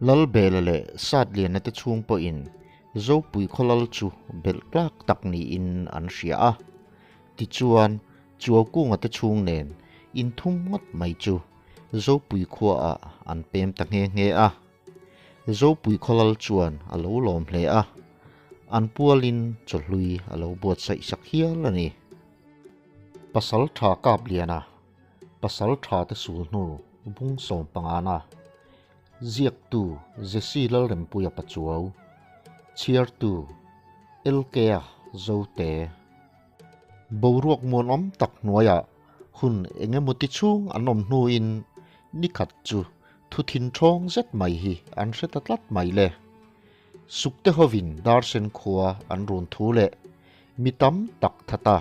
Lalbela leh Satliana te chhung pawhin Zopui khaw lal chu belh tlak tak niin an hria a. Tichuan, Chuaukunga te chhung nen inthum ngawt mai chu Zopui khuaah an pem ta nghe nghe a. Zopui khaw lal chuan a lo lawm hle a, an pualin chawhlui a lo buatsaih sak hial a ni. Pasal tha kap liana, pasal tha te sul hnu bung sawm pangana, ziaktu Jesse Lalrempuia Pachuau, chhiartu LK-a Zote. Boruak muanawm tak hnuaiah hun eng emaw ti chhung an awm hnuin nikhat chu thu thin ṭhawng zet mai hi an hre ta tlat mai le. Sukte hovin Darsen khua an run thu leh mi tam tak thata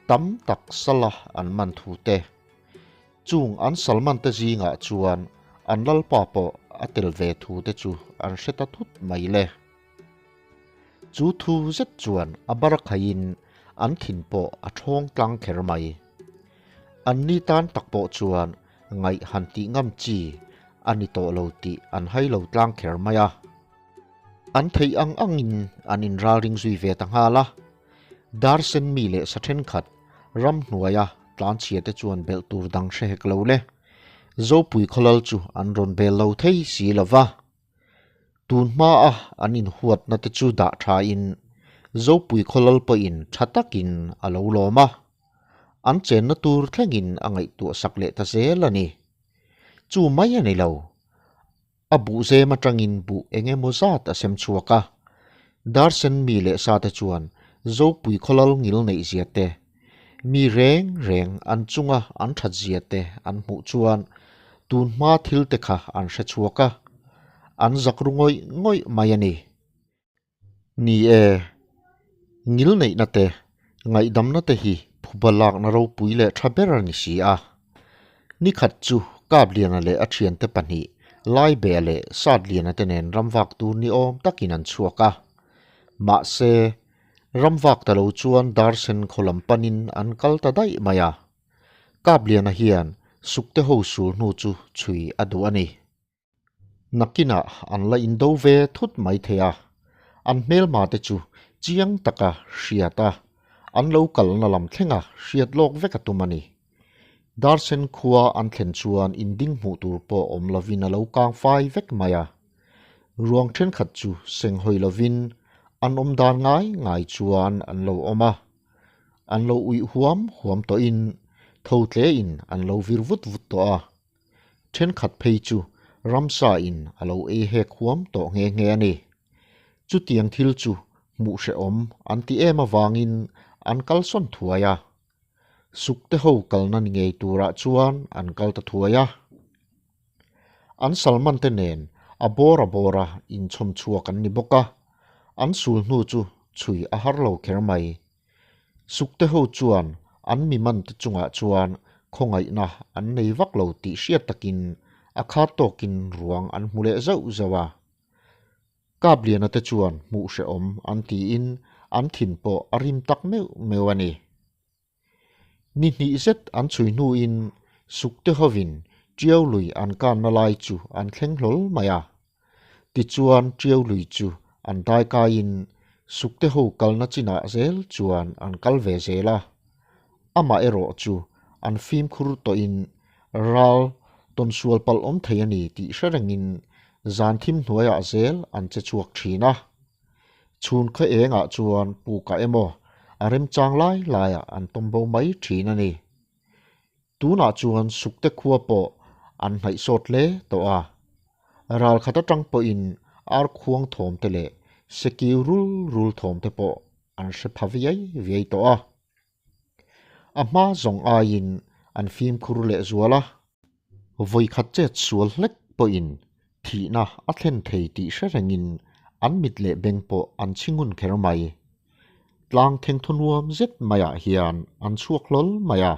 tam tak sala an man thu te. Chung an salman te zingah chuan an lalpa pawh a tel ve thu te chu an hre ta thut mai le. Chu thu zet chuan a bar khaiin an thin pawh a ṭhawng tlang kher mai. An ni tan tak pawh chuan ngaih han tih ngam chi a ni tawh lo tih an hai lo tlang kher mai a. An theih ang angin an inralring zui ve ta nghal a. Dar sen mi leh sa thenkhat ramhnuaia tlanchhia te chuan belh tur dang hre hek lo le. Zopui khawlal chu an rawn bel lo thei si lo va. Tun hmaa an inhuatna te chu dah thain Zopui khawlal pawhin tha takin a lo lawm a. An chenna tur thlengin a ngaihtuah sak leh ta zel a ni. Chu mai a ni lo. A buh zem atangin buh eng emaw zat a sem chhuak a. Darsen mi leh sa te chuan Zopui khawlal ngil neih zia te, mi reng reng an chunga an that zia te an hmuh chuan tun hma thil te kha an hre chhuak a, an zak ru ngawih ngawih mai a ni. Ni e, ngil neihna te, ngaihdamna te hi phuba lakna ropui leh tha ber a ni si a. Nikhat chu Kapliana leh a thiante pahnih Laibea leh Satliana te nen ramvak tur ni awm takin an chhuak a. Mahse, ramvak ta lo chuan Darsen khaw lam panin an kal ta daih mai a. Kapliana hian sukte ho sul hnu chu chhui a duh a ni. Nakinah an la indo ve thut mai thei a, an hmelma te chu chiang taka hriat a, an lo kalna lam thlenga hriat lawk vek a tum a ni. Darsen khua an thlen chuan inding hmuh tur pawh awm lovin a lo kang fai vek mai a. Ruang thenkhat chu seng hawi lovin an awm dan ngai ngai chuan an lo awm a. An lo uih huam huam tawhin tho tlein an lo vir vut vut tawh a. Thenkhat phei chu ramsa in a lo ei hek huam tawh nghe nghe a ni. Chutiang thil chu hmuh hrehawm an ti em avangin an kalsawn thuai a. Sukte ho kalna ni ngei turah chuan an kal ta thuai a. An salman te nen a bawr a bawr a inchhawm chhuak an ni bawk a, an sul hnu chu chhui a har lo kher mai. Sukte ho chuan an mi man te chungah chuan khawngaihna an nei vak lo tih hriat takin a khar tawkin ruang an hmu leh zauh zauh a. Kapliana te chuan hmuh hrehawm an tiin an thin pawh a rim tak meuh meuh a ni. Ni hnih zet an chhui hnuin Sukte hovin Tiau lui an kanna lai chu an thleng hlawl mai a. Tichuan Tiau lui chu an dai kaiin Sukte ho kalna chinah zel chuan an kal ve zel a. Amaherawh chu an fimkhur tawhin ral tawnsual palh awm thei a ni tih hre rengin zan thim hnuaiah zel an che chhuak thin a. Chhun khaw engah chuan pukah emaw a remchang lai laiah an tawm bo mai thin a ni. Tunah chuan Sukte khua pawh an hnaih sawt hle tawh a. Ral khat atang pawhin ar khuang thawm te leh sekiu rul rul thawm te pawh an hre pha viai viai tawh a. A hma zawng aiin an fimkhur leh zual a. Vawi khat chet sual hlek pawhin thihna a thlen thei tih hre rengin an mit leh beng pawh an chhingun kher mai. Tlang thengthaw nuam zet maiah hian an chhuak hlawl mai a.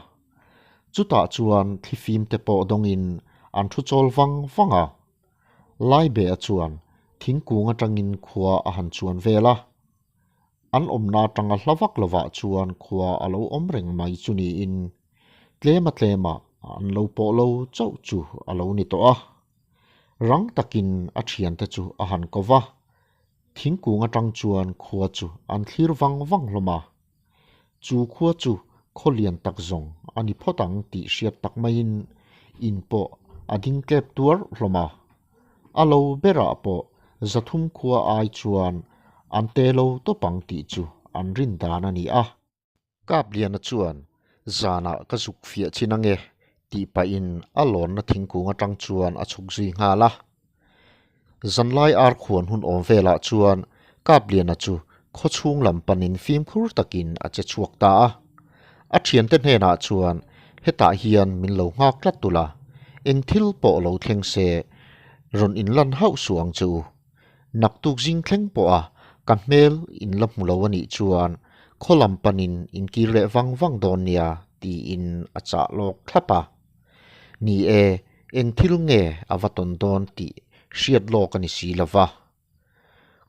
Chutah chuan thlifim te pawh dawngin an thu chawl vang vang a. Laibeha chuan thingkung atangin khua a han chuan vel a. An awmna atanga hla vak lovah chuan khua a lo awm reng mai chu niin tlema tlema an lo pawh lo chauh chu a lo ni tawh a. Rang takin a thiante chu a han ko va, thingkung atang chuan khua chu an thlir vang vang hlawm a. Chu khua chu khaw lian tak zawng a ni phawt ang tih hriat tak maiin in pawh a ding tlep tuar hlawm a. A lo berah pawh zathum khua ai chuan an te lo tawp ang tih chu an rin dan a ni a. Kapliana chuan, Zanah ka zuk fiah chin ange, tih pahin a lawnna thingkung atang chuan a chhuk zui nghal a. Zanlai ar khuan hun awm velah chuan Kapliana chu khawchhung lam panin fimkhur takin a che chhuak ta a. A thiante hnenah chuan, Hetah hian min lo nghak tlat tul a, eng thil pawh lo thleng se, rawn inlan hauh suh ang che u. Naktuk zing thleng pawha ka hmel in la hmu lo a nih chuan khaw lam panin in kir leh vang vang dawn nia tiin a chah lawk thlap a. Ni e, eng thil nge a va tawn dawn tih hriat lawk a ni si lo va.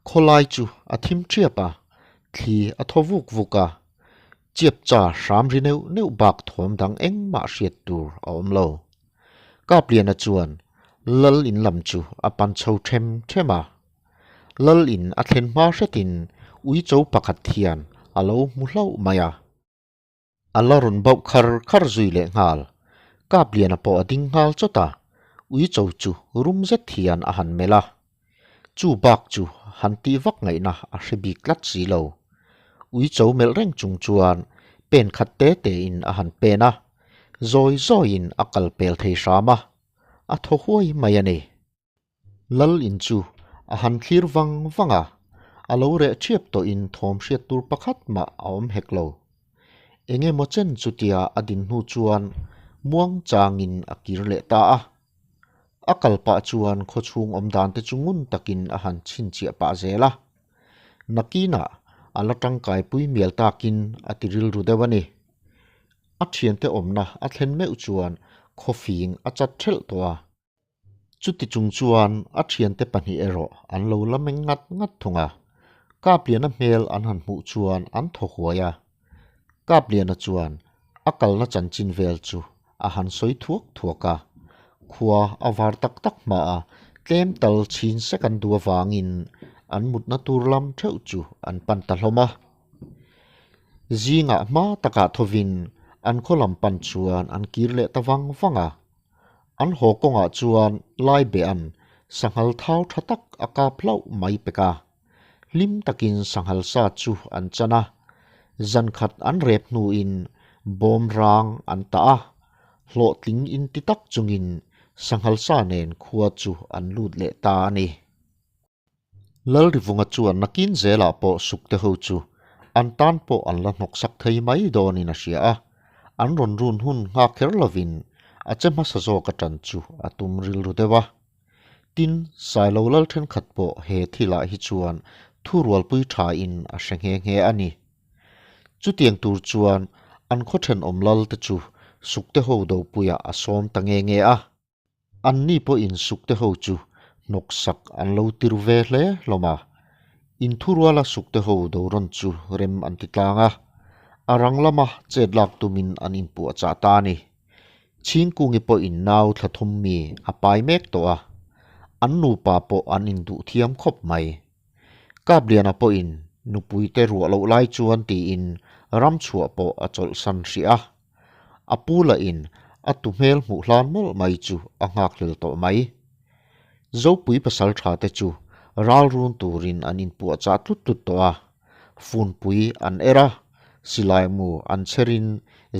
Khawlai chu a thim ṭhiap a, thli a thaw vuk vuk a, chiap cha hram ri neuh neuh bak thawm dang engmah hriat tur a awm lo. Kapliana chuan Lal in lam chu a pan chho ṭhem ṭhem a. Lal in a thlen hma hretin uicho pakhat hian a lo hmu hlauh mai a. A la rawn bauh khar khar zui leh nghal. Kapliana pawh a ding nghal chawt a, uicho chu rum zet hian a han melh a. Chu bak chu han tih vak ngaihna a hre bik tlat si lo. Uicho melh reng chung chuan pen khat te tein a han pen a, zawi zawiin a kal pel thei hram a, a thaw huai mai a ni. Lal in chu a han thlir vang vang a, a lo reh ṭhiap tawhin thawm hriat tur pakhat mah a awm hek lo. Eng emaw chen chutia a din hnu chuan muang changin a kir leh ta a. A kal pah chuan khawchhung awm dan te chu ngun takin a han chhinchhiah pah zel a. Nakinah a la tangkaipui mial takin a ti rilru deuh a ni. A thiante awmna a thlen meuh chuan khawfing a chat thelh tawh a. Chuti chung chuan a thiante pahnih erawh an lo la meng ngat ngat thung a. Kapliana hmel an han hmuh chuan an thaw huai a. Kapliana chuan a kalna chanchin vel chu a han sawi thuak thuak a. Khua a var tak tak hma a, tlem tal chhin sek an duh avangin an mutna tur lam theuh chu an pan ta hlawm a. Zingah hma takah thovin an khaw lam pan chuan an kir leh ta vang vang a. An haw kawngah chuan lai behan sanghal thau tha tak a kap hlauh mai pek a. Hlim takin sanghal sa chu an chan a, zan khat an rep hnuin bawm rang an tah a, hlawhtling inti tak chungin sanghal sa nen khua chu an lut leh ta a ni. Lalrivunga chuan nakin zelah pawh sukte ho chu an tan pawh an la hnawksak thei mai dawnin a hria a, an rawn run hun nghak kher lovin a che hmasa zawk a tan chu a tum rilru deuh a. Tin, Sailo lal thenkhat pawh he thilah hi chuan thurualpui thain a hre nghe nghe a ni. Chutiang tur chuan an khaw thenawm lal te chu sukte ho dopuiah a sawm ta nghe nghe a. Anni pawhin sukte ho chu hnawksak an lo tir ve hle hlawm a. Inthuruala sukte ho do rawn chu rem an ti tlang a, a rang lama chet lak tumin an inpuahchah ta a ni. Chhingkungi pawhin nau thla thum mi a pai mek tawh a, an nupa pawh an induh thiam khawp mai. Kapliana pawhin nupuite ruah loh lai chuan tiin ramchhuah pawh a chawlhsan hrih a. A pu lahin a tu hmel hmuh hlan mawlh mai chu a nghakhlel tawh mai. Zopui pasal tha te chu ral run turin an inpuahchah tlut tlut tawh a, funpui an er a, silai mu an chherin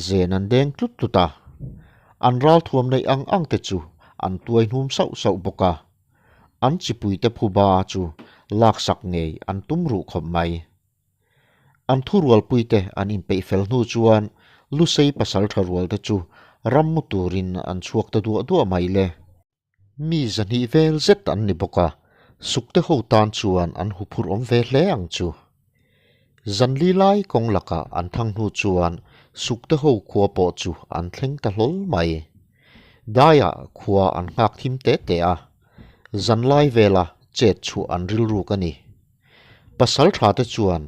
zen an deng tlut tlut a. An ral thuam neih ang ang te chu an tuai hnum sauh sauh bawk a. An chipuite phuba chu laksak ngei an tum ruh khawp mai. An thurualpuite an inpeih fel hnu chuan Lusei pasal tha rualte chu ram mu turin an chhuak ta duah duah mai le. Mi zahnih vel zet an ni bawk a, sukte ho tan chuan an huphurh awm ve hle ang chu. Zanli lai kawng lakah an thang hnu chuan sukte ho khua pawh chu an thleng ta hlawl mai. Daiah khua an nghak thim te te a, zanlai vela chet chhuah an rilruk a ni. Pasal tha te chuan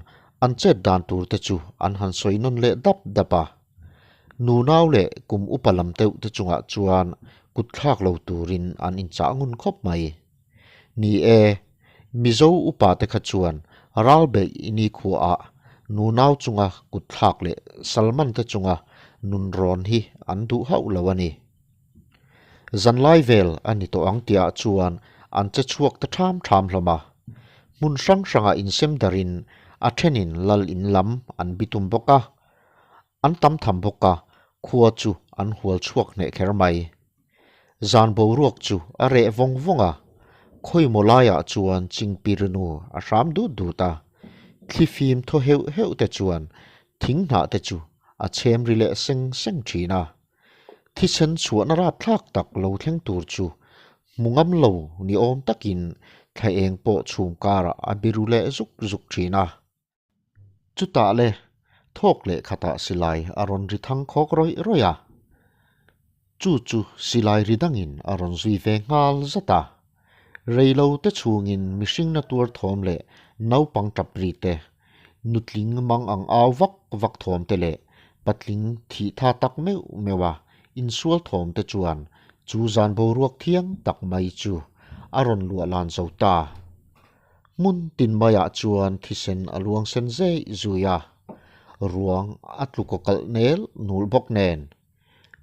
an chet dan tur te chu an han sawi nawn leh dap dap a. Nunau leh kum upa lam deuh te chungah chuan kut thlak lo turin an inchah ngun khawp mai. Ni e, Mizo upate kha chuan ralbeih nikhuaah nunau chunga kutthlak leh Salman te chunga nunrawn hi an duh hauh lo a ni. Zanlai vel a ni tawh ang tihah chuan an che chhuak ta ṭham ṭham hlawm a. Hmun hrang hrangah insem darin a ṭhenin lal in lam an bitum bawk a. An tam tham bawk a, khua chu an hual chhuak hneh kher mai. Zan boruak chu a reh vawng vawng a, khawimaw laiah chuan chingpirinu a hram dut dut a, thlifim thaw heuh heuh te chuan thing hnah te chu a chhem ri leh seng seng thin a. Thisen chhuahna rapthlak tak lo thleng tur chu hmu ngam lo ni awm takin thla eng pawh chhum karah a biru leh zuk zuk thin a. Chutah le, thawk leh khatah silai a rawn ri thang khawk rawih rawih a. Chu chu silai ri dangin a rawn zui ve nghal zat a. Reilo te chhungin mihring na tuar thawm leh naupang tap ri te, nutling mang ang au vak vak thawm te leh patling thih tha tak meuh meuh a insual thawm te chuan chu zan boruak thiang tak mai chu a rawn luah lan zo ta. Hmun tin maiah chuan thisen a luang sen zeih zui a, ruang a tlu kaw kalh nel nul bawk nen.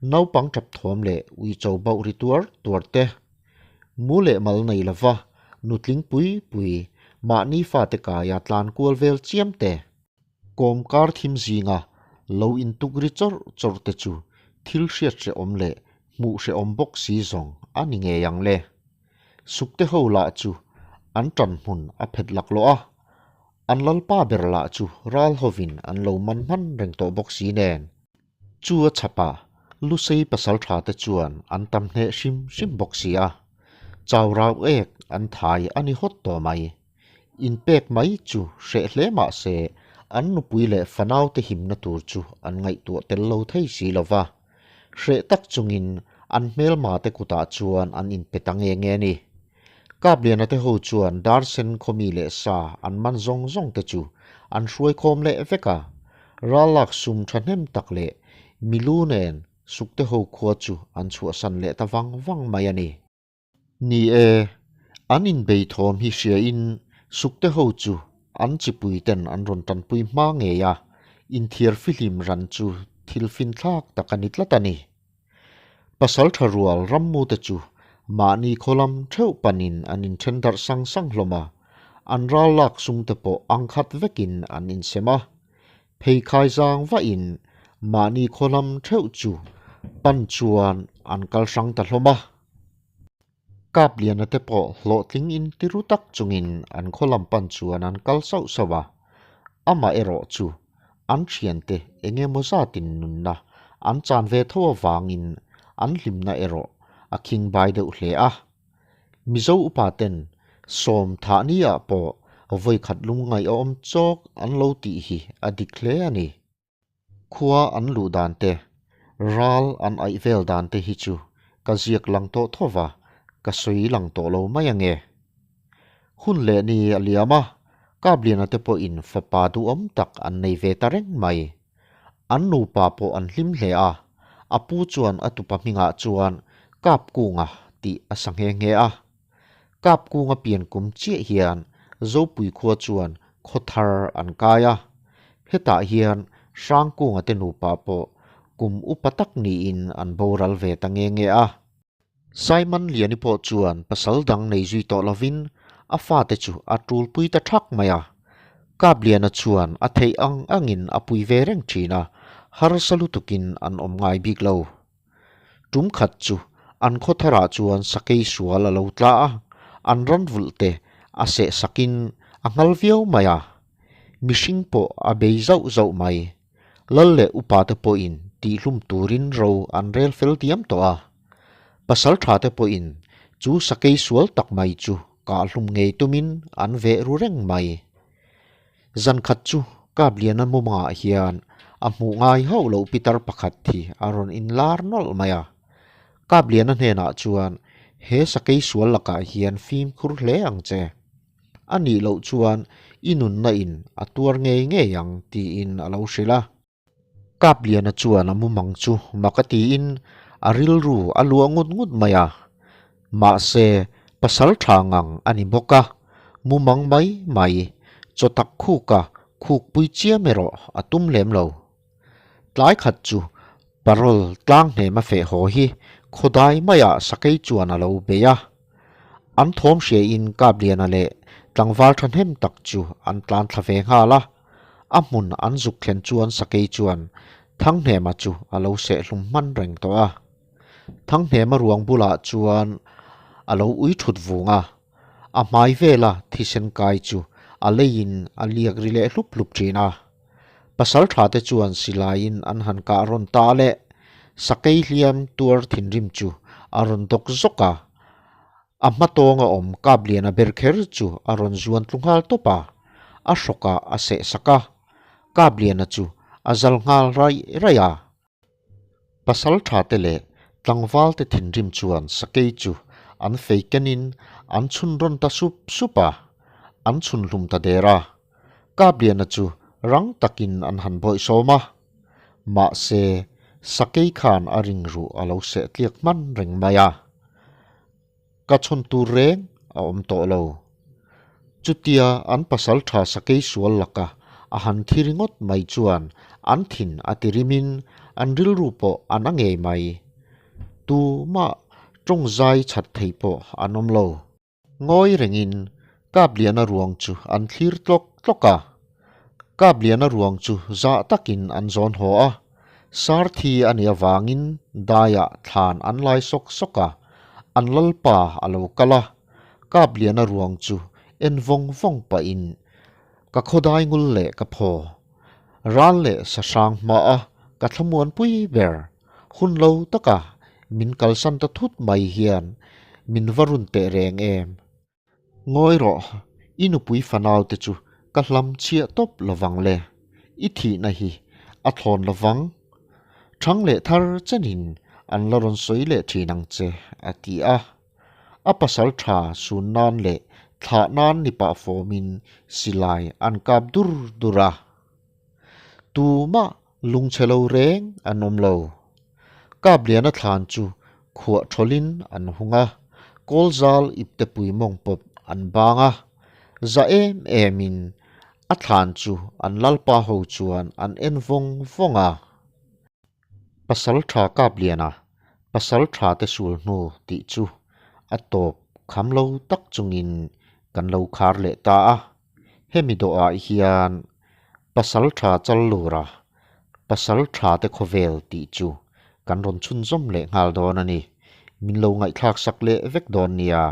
Naupang tap thawm leh uicho bauh ri tuar tuar te, mu leh mal nei lova nutling pui pui mahni fate kaia tlan kual vel chiam te, kawmkar thim zinga lo intuk ri chawrh chawrh te chu thil hriat hrehawm leh hmuh hrehawm bawk si zawng a ni ngei ang le. Sukte ho lah chu an ṭan hmun a phet laklawh a, an lalpa ber lah chu ral hovin an lo man hman reng tawh bawk si nen. Chu a chhapah Lusei pasalṭha te chuan an tam hneh hrim hrim bawk si a, chau rau ek an thai a ni hawt tawh mai. Inpek mai chu hreh hle mah se an nupui leh fanaute himna tur chu an ngaihtuah tel lo thei si lo va. Hreh tak chungin an hmelma te kutah chuan an inpe ta nge nge a ni. Kapliana te ho chuan Darsen khawmi leh sa an man zawng zawng te chu an hruaikhawm leh vek a, rallak sum thahnem tak leh milu nen Sukte ho khua chu an chhuahsan leh ta vang vang mai a ni. Ni e, an inbei thawm hi hriain Sukte ho chu an chipui ten an rawn tanpui hma ngei a, inthiar fihlim ran chu thil finthlak tak a ni tlat a ni. Pasal tha rual rammute chu mahni khawlam theuh panin an inthen darh sang sang hlawm a, an ral lak sumte pawh ang khat vekin an insem a. Pheikhai zang vahin mahni khawlam theuh chu pan chuan an kal hrang ta hlawm a. Kapliana te pawh hlawhtling in tiru tak chungin an khaw lam pan chuan an kal sauh sauh a, amah erawh chu an thiante eng emaw zatin nunna an chan ve tho avangin an hlimna erawh a khingbai deuh hle a. Mizo upa ten sawm thah ni ah pawh vawikhat lungngaih a awm chawk an lo tih hi a dik hle a ni. Khua an luh dan te, ral an aih vel dan te hi chu ka ziak lang tawh tho va, ka sawi lang tawh lo mai ange. Hun leh ni a liam a, Kapliana te pawhin fapa duhawm tak an nei ve ta reng mai. An nupa pawh an hlim hle a, a pu chuan a tupa hmingah chuan Kapkunga tih a sa nghe nghe a. Kapkunga pian kum chiah hian Zopui khua chuan khaw thar an kai a, hetah hian Hrangkunga te nupa pawh kum upa tak niin an boral ve ta nge nge a. Simon Liani pawh chuan pasal dang nei zui tawh lovin a fate chu a tulpui ta thak mai a. Kapliana chuan a theih ang angin a pui ve reng thin a, harsa lutukin an awm ngai bik lo. Tum khat chu an khaw tharah chuan sakei sual a lo tla a, an ran vulh te a seh sakin a nghal viau mai a. Mihring pawh a bei zauh zauh mai. Lal leh upa te pawhin tihhlum turin ro an rel fel diam tawh a. Pasal tha te pawhin chu sakei sual tak mai chu kahhlum ngei tumin an veh ru reng mai. Zan khat chu Kapliana mumangah hian a hmuh ngai hauh loh pitar pakhat hi a rawn inlar nawlh mai a. Kapliana hnenah chuan, He sakei sual lakah hian fimkhur hle ang che. A nih loh chuan i nunna in a tuar ngei ngei ang tiin a lo hrilh a. Kapliana chuan a mumang chu mak a tiin a rilru a luah ngut ngut mai a. Mahse, Pasal tha ngang a ni bawk a, mumang mai mai, chaw tak khuka khukpui chiam erawh a tum lem lo. Tlai khat chu parole tlang hnem a feh haw hi khawdai maiah sakei chuan a lo bei a. An thawm hriain Kapliana leh tlangval thahnem tak chu an tlan thla ve nghal a. A hmun an zuk thlen chuan sakei chuan Thanghnema chu a lo sehhlum hman reng tawh a. Thanghnema ruang bulah chuan a lo ui thut vung a. A hmai vela thisen kai chu a leiin a liak ri leh hlup hlup thin a. Pasal tha te chuan silaiin an han kah rawn ta a leh sakei hliam tuar thinrim chu a rawn dawk zawk a. A hma tawnga awm Kapliana ber kher chu a rawn zuan tlu nghal tawp a, a hrawkah a seh sak a. Kapliana chu a zal nghal raih raih a. Pasal tha te leh tlangval te thinrim chuan sakei chu an fei kenin an chhun rawn ta sup sup a, an chhun hlum ta der a. Kapliana chu rang takin an han bawih sawm a. Mahse, sakei khan a ring ruh a lo seh tliak hman reng mai a. Ka chhawn tur reng a awm tawh lo. Chutia an pasal tha sakei sual laka a han thi ringawt mai chuan an thin a ti rimin an rilru pawh a na ngei mai. Tumah tawng zai chhat thei pawh an awm lo. Ngawi rengin Kapliana ruang chu an thlir tlawk tlawk a. Kapliana ruang chu zah takin an zawn haw a. Sarthi a nih avangin daiah thlan an lai sawk sawk a, an lalpa a lo kal a. Kapliana ruang chu en vawng vawng pahin ka khawdai ngul leh ka phaw. Ral leh sahrang hmaa ka thlamuanpui ber. Hun lo taka min kalsan ta thut mai hian min va run teh reng em? Ngawi rawh, i nupui fanau te chu ka hlam chhiah tawp lovang le, i thihna hi a thlawn lovang. Thang leh thar chenin an la rawn sawi leh thin ang che, a ti a. A pasal tha sun nan leh thlah nan ni pah fawmin silai an kap dur dur a. Tumah Lungchhe lo reng an awm lo. Kapliana thlan chu khuah thawlin an hung a, kawlzal iptepui mawng pawp an bang a, za em emin a thlan chu an lalpa ho chuan an en vawng vawng a. Pasal tha Kapliana, pasal tha te sul hnu tih chu a tawp kham lo tak chungin kan lo khar leh ta a. Hemi dawhah hian pasal tha chal lura pasal tha te khawvel tih chu kan rawn chhunzawm leh nghal dawn a ni. Min lo ngaihthlak sak leh vek dawn nia.